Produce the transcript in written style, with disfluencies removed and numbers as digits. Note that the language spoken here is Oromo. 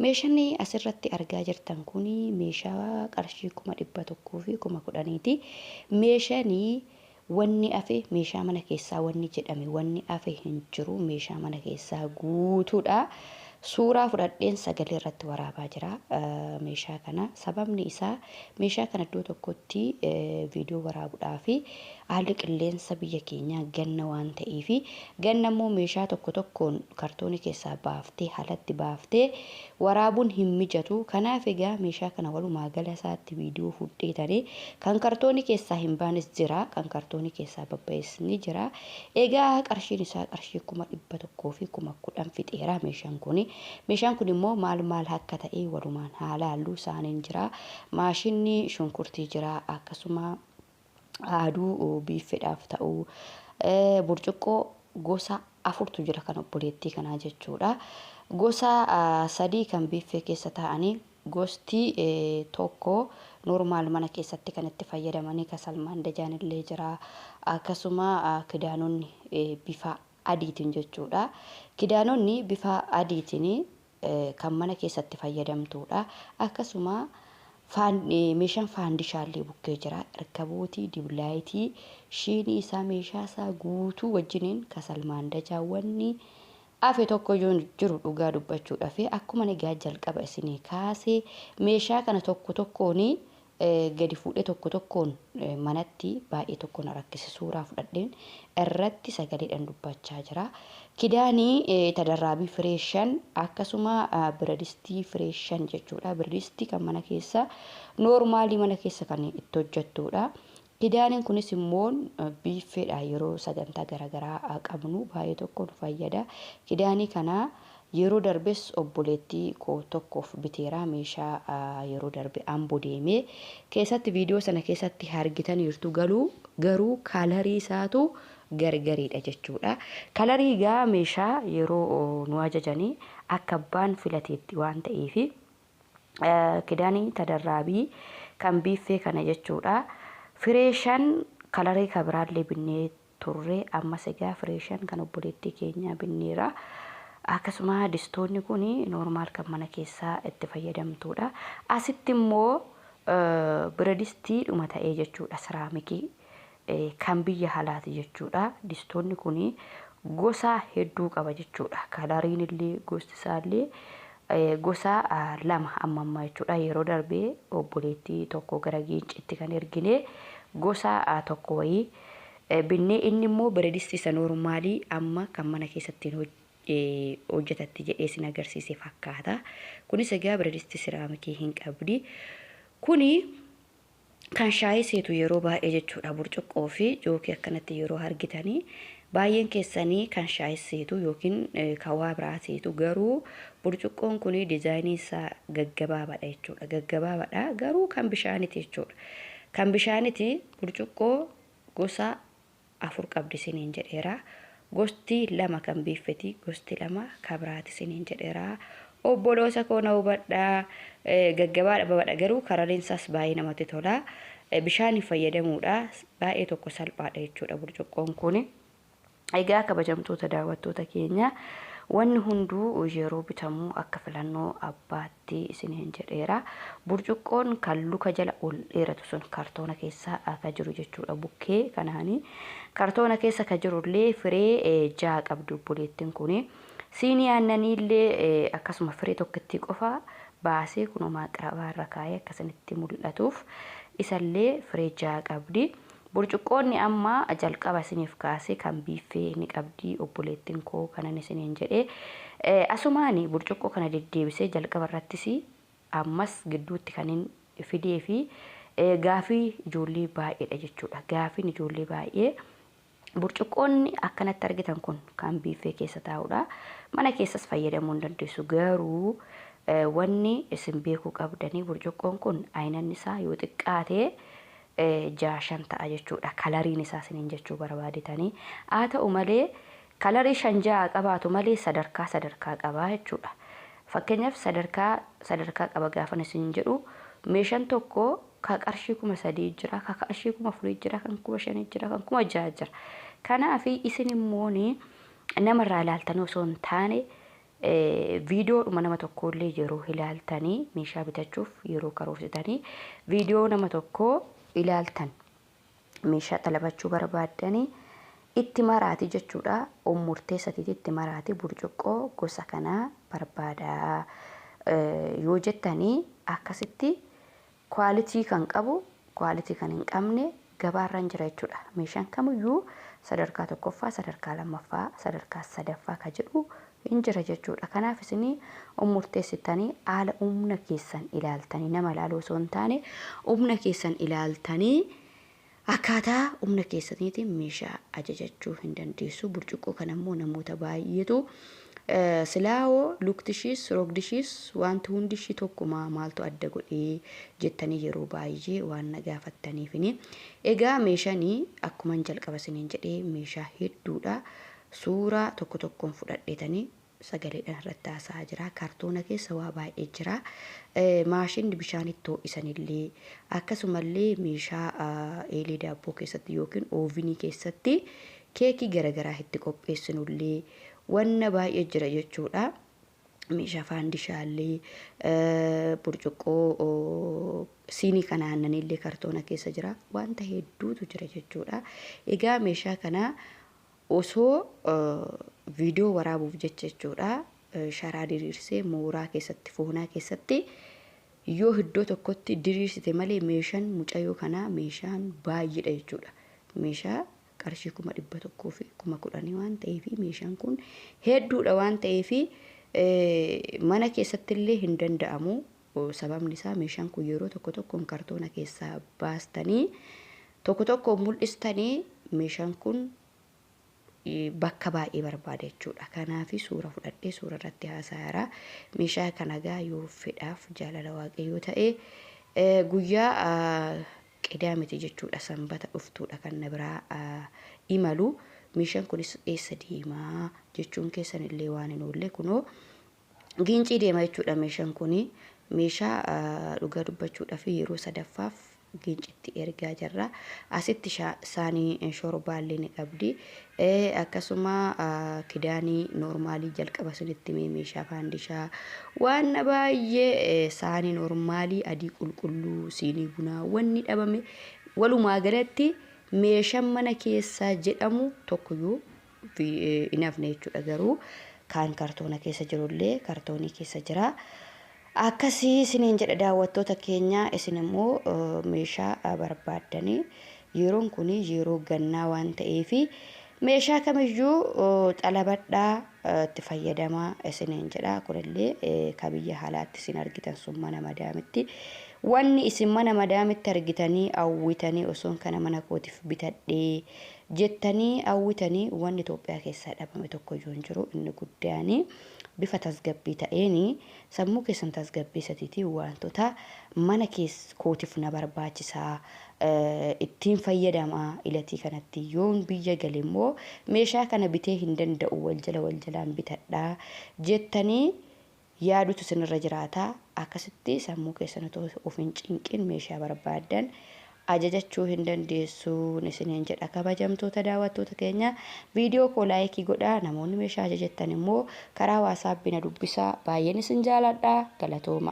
Meeshaan asirratti argaa jirtan kun meeshaa qarshii 110,000ti. Meeshaan wanni hafe, meeshaa mana keessaa wanni jedhame wanni hafe hin jiru. Meeshaa mana keessaa guutuudha. Suuraa fudhadheen sagalee irratti waraabaa jira meeshaa kana. Sababni isaa meeshaa kana iddoo tokkotti viidiyoo waraabuudhaaf haalli qilleensa biyya keenyaa ganna waan ta'eef, ganna immoo meeshaa tokko tokkoon kartoonii keessaa baaftee alatti baaftee waraabuun hin mijatu. Kanaaf egaa meeshaa kana walumaa gala isaatti viidiyoo fudheetanii kan kartoonii keessaa hin baanes jira, kan kartoonii keessaa babba'es ni jira. Egaa qarshiin isaa qarshii 110,000 fixeera meeshaan kuni. Meeshaan kun immoo maal maal akka ta'e walumaan haa laallu. Saaniin jira, maashinni shunkurtii jira, akkasuma haaduu biiffeedhaaf ta'u, burcuqqoo gosa afurtu jira kan obboleettii kanaa jechuudha. Gosa sadii kan biiffee keessa taa'anii, gosti tokko normal mana keessatti kan itti fayyadamanii kasalmaan dajaan illee jira. Akkasuma kidaanonni bifa adiitiin jechuudha. Kidaanonni bifa adiitiin kan mana keessatti fayyadamtuudha. Akkasuma meeshaan faandishaallee bukkee jira. Irkabootii, diblaayitii, shiinii isaa, meeshaa isaa guutuu wajjiniin kasalmaan dajaawwanni hafe tokko iyyuu jiru dhugaa dubbachuudhaaf. Akkuma egaa jalqaba isinii kaasee meeshaa kana tokko tokkoon gadi fuudhee tokko tokkoon manatti baay'ee tokko na rakkise, suuraa fudhadheen irratti sagaleedhaan dubbachaa jira. Kidaanii tadarraabii firee 5, akkasuma biradistii firee 5 jechuudha. Biradistii kan mana keessa normalii mana keessa kan itti hojjettudha. Kidaaniin kunis immoo biiffeedha, yeroo sagantaa garaagaraa qabnu baay'ee tokko nu fayyada. Kidaanii kana yeroo darbes obboleettii koo tokkoof biteera, meeshaa yeroo darbe Amboo deemee keessatti viidiyoo sana keessatti argitaniirtu, garuu colorii isaatu gargariidha jechuudha. Colorii egaa meeshaa yeroo nu ajajanii akka abbaan filateetti waan ta'eef, kidaanii tadarraabii kan biiffee kana jechuudha. Firee 5 colorii kan biraallee binnee turre, ammas egaa firee 5 kan obboleettii keenyaa binneera. Akkasuma distoonni kun normal kan mana keessaa itti fayyadamtuudha. Asitti immoo biradistii dhuma ta'ee jechuudha, ceramicii kan biyya alaati jechuudha. Distoonni kun gosa hedduu qaba jechuudha. Coloriin illee gosti isaallee gosa lama amma ammaa jechuudha. Yeroo darbee obboleettii tokko gara Giincitti kan ergine gosa tokko wayii binnee, inni immoo biradistii isa normalii amma kan mana keessatti hojjetatti jedhee sin agarsiise fakkaata. Kunis egaa biradistii ceramicii hin qabdi. Kuni kan shaayii seetu yeroo baay'ee jechuudha, burcuqqoo fi jookii akkanatti yeroo argitanii baay'een keessanii kan shaayii seetu yookiin kan waa biraa seetu, garuu burcuqqoon kun designii isaa gaggabaabaadha jechuudha. Gaggabaabaadha garuu kan bishaaniti jechuudha. Kan bishaaniti burcuqqoo gosa afur qabdi isiniin jedheera. Gosti lama kan biiffeti, gosti lama kan biraati isiniin jedheera. Obboloota koo, na hubadhaa, gaggabaadha babadha, garuu coloriin isaas baay'ee namatti tola. Bishaaniin fayyadamuudha baay'ee tokko salphaadha jechuudha burcuqqoon kun. Egaa kabajamtoota daawwattoota keenya, wanni hunduu yeroo bitamu akka filannoo abbaatti isiniin jedheera. Burcuqqoon kan luka jala ol dheeratu sun kartoona keessa akka jiru jechuudha bukkee kanaanii. Kartoona keessa kan jirullee firee 6 qabdi obboleettiin kuni. Siinii aannanii illee akkasuma firee tokkittii qofa baasee kunoo maaqirabaa irra kaa'ee akkasinitti mul'atuuf, isallee firee 6 qabdi. Burcuqqoonni amma jalqaba isiniif kaasee kan biiffee ni qabdi obboleettiin koo kanan isiniin jedhee. Asumaani burcuqqoo kana deddeebisee jalqaba irrattis ammas gidduutti kan hin fidee fi gaafii ijoollee baay'eedha jechuudha. Gaafiin ijoollee baay'ee, burcuqqoonni akkanatti argitan kun kan biiffee keessa taa'udha. Mana keessas fayyadamuu hin dandeessu, garuu wanni isin beekuu qabdanii burcuqqoon kun aynanni isaa yoo xiqqaate 6 5 ta'a jechuudha. Coloriin isaa isiniin jechuu barbaadetanii. Haa ta'u malee colorii 5 6 qabaatu malee sadarkaa sadarkaa qabaa jechuudha. Fakkeenyaaf sadarkaa sadarkaa qaba gaafan isin jedhu, meeshaan tokko ka qarshii 3000 jira, ka qarshii 4000 jira, kan 5000 jira, kan 6000 jira. Kanaaf isin immoo namarraa ilaaltanii osoo hin taane Viidiyoodhuma nama tokkollee yeroo ilaaltanii meeshaa bitachuuf yeroo karoorsitanii viidiyoo nama tokkoo ilaaltan meeshaa xalabachuu barbaaddanii itti maraati jechuudha. Murteessatiiti itti maraati burcuqqoo gosa kanaa barbaadaa yoo jettanii akkasitti kwaalitii kan qabu kwaalitii kan hin qabne gabaarra hin jira jechuudha. Meeshaan kamiyyuu sadarkaa tokkoffaa, sadarkaa lammaffaa, sadarkaa sadaffaa kan jedhu hin jira jechuudha. Kanaaf isinii murteessitanii haala humna keessan ilaaltanii nama ilaaluu osoo hin taane humna keessan ilaaltanii akkaataa humna keessaniitiin meeshaa ajajachuu hin dandeessu. Burcuqqoo kana immoo namoota baay'eetu silaawoo lukti ishiis rogdi ishiis wanti hundi ishii tokkuma maaltu adda godhee jettanii yeroo baay'ee waan na gaafattaniifini. Egaa meeshaanii akkuma jalqaba isiniin jedhee meeshaa hedduudha. Suuraa tokko tokkoon fudhadheetanii sagaleedhaan irratti haasa'aa jira. Kartoona keessa waa baay'ee jira. Maashinni bishaan itti ho'isanillee akkasumallee meeshaa eelee daabboo keessatti yookiin oovinii keessatti keekii garaagaraa itti qopheessinullee wanna baay'ee jira jechuudha. Meeshaa faandishaallee burcuqqoo siinii kana aannanillee kartoona keessa jira. Wanta hedduutu jira jechuudha. Egaa meeshaa kana osoo viidiyoo waraabuuf jecha jechuudha. Sharaa diriirsee mooraa keessatti foonaa keessatti yoo iddoo tokkotti diriirsite malee meeshaan mucayyoo kanaa meeshaan baay'eedha jechuudha. Meeshaa qarshii 110,000 waan ta'eef meeshaan kun hedduudha waan ta'eef mana keessatti illee hin danda'amu. Sababni isaa meeshaan kun yeroo tokko tokkoon kartoona keessaa baastanii tokko tokko mul'istanii meeshaan kun bakka baay'ee barbaada jechuudha. Kanaaf suura fudhadhee suura irratti haasa'aa. Meeshaa kana gaa yoo fedhaaf jaalala waaqayyoo ta'e guyyaa qidaamiti jechuudha. Sanbata dhuftuudha kan na biraa imalu. Meeshaan kunis eessa deemaa jechuun keessan illee waan hin oolle kunoo Giincii deema jechuudha meeshaan kuni. Meeshaa dhugaa dubbachuudhaaf yeroo sadaffaaf Giincitti ergaa jirra. Asitti saanii shorbaallee ni qabdi. Akkasuma kidaanii noormaalii jalqaba sunitti meeshaa faandishaa waan baay'ee saanii noormaalii adii qulqulluu siinii bunaa wanni dhabame walumaa galatti meeshaan mana keessaa jedhamu tokkoyyuu hin hafne jechuudha garuu kaan kartoona keessa jirullee kartoonii keessa jira. Akkasii isiniin jedha daawwattoota keenya isin immoo meeshaa barbaaddanii yeroon kun yeroo gannaa waan ta'eef meeshaa kamiyyuu xalabadhaa itti fayyadamaa isiniin jedha. Kunillee ka biyya alaatti isin argitan sun mana madaamitti. Wanni isin mana madaamitti argitanii hawwitanii osoon kana mana kootiif bitadhee jettanii hawwitanii wanni Itoophiyaa keessaa dhabame tokkoyyuu hin jiru. Inni guddaani bifa tasgabbii ta'een sammuu keessan tasgabbeessatiitii wantoota mana kootiif na barbaachisaa ittiin fayyadamaa ilatii kanatti yoon biyya gale immoo meeshaa kana bitee hin danda'u wal jala wal jalaan bitadhaa jettanii yaadutu isinirra jiraata. Akkasitti sammuu keessan otoo of hin cinqin meeshaa barbaaddan ajajachuu hin dandeessuun isiniin jedha kabajamtoota daawwattoota keenya. Viidiyoo koo laayikii godhaa namoonni meeshaa ajajattan immoo karaa waasaappii na dubbisaa baay'een isin jaaladha galatooma.